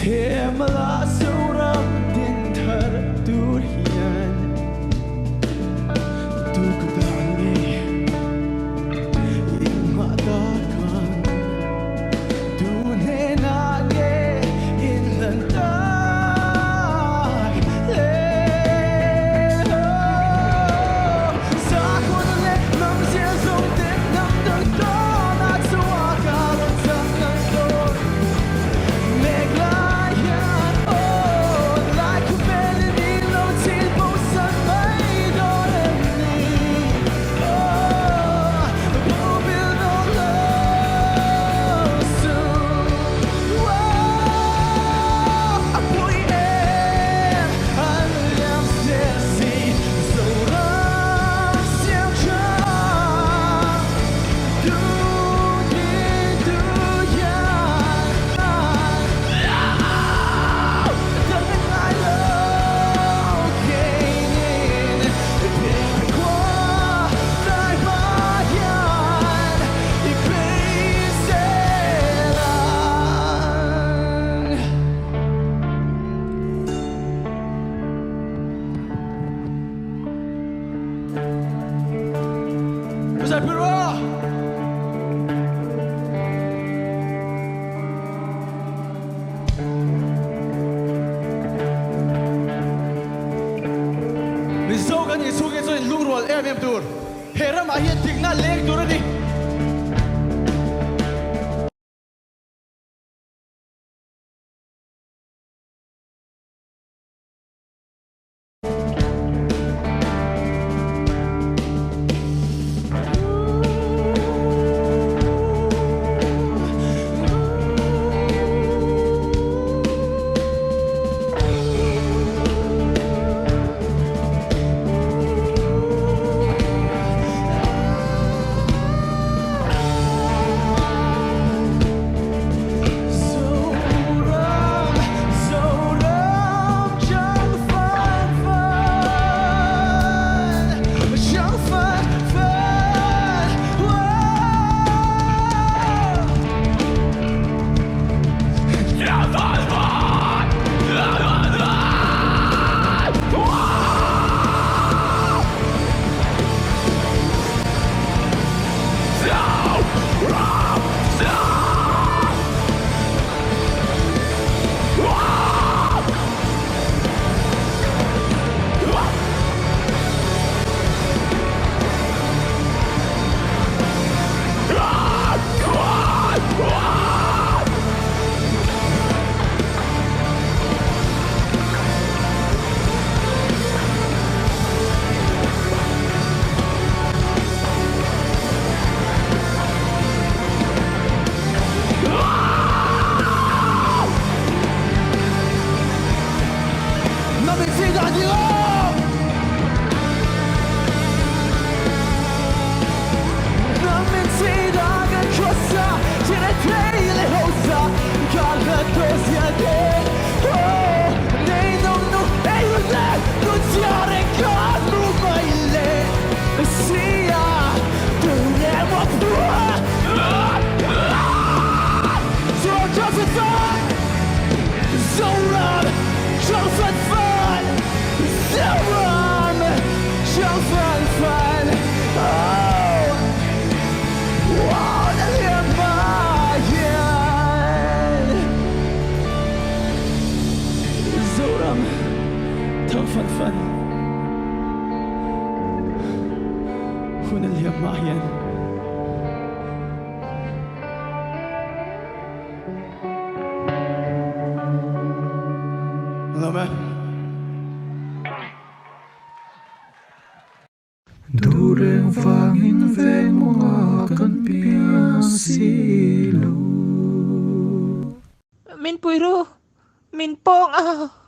Chhemla Zoram din thar tur hian tu ka dan nge inngah tak ang? Tu hnenah nge inhlan tak le? Sakhua leh hnam zia zawng te hnam dang tawnah chuan ka rawn chang ang dawn. Mizo kan nih chhungin chuan in lungrual em em tur he ramah hian dikna leng tur a ni. Zoram, Zoram, chang fan fan, chang fan fan, wow. Zoram, chang fan fan, Zoram, chang fan fan, oh, wow, na liam ma hian. Zoram, chang fan fan, hun a liam ma hian. Duh reng vangin veng mawngah kan piang si lo. Min pui ru, min pawng a.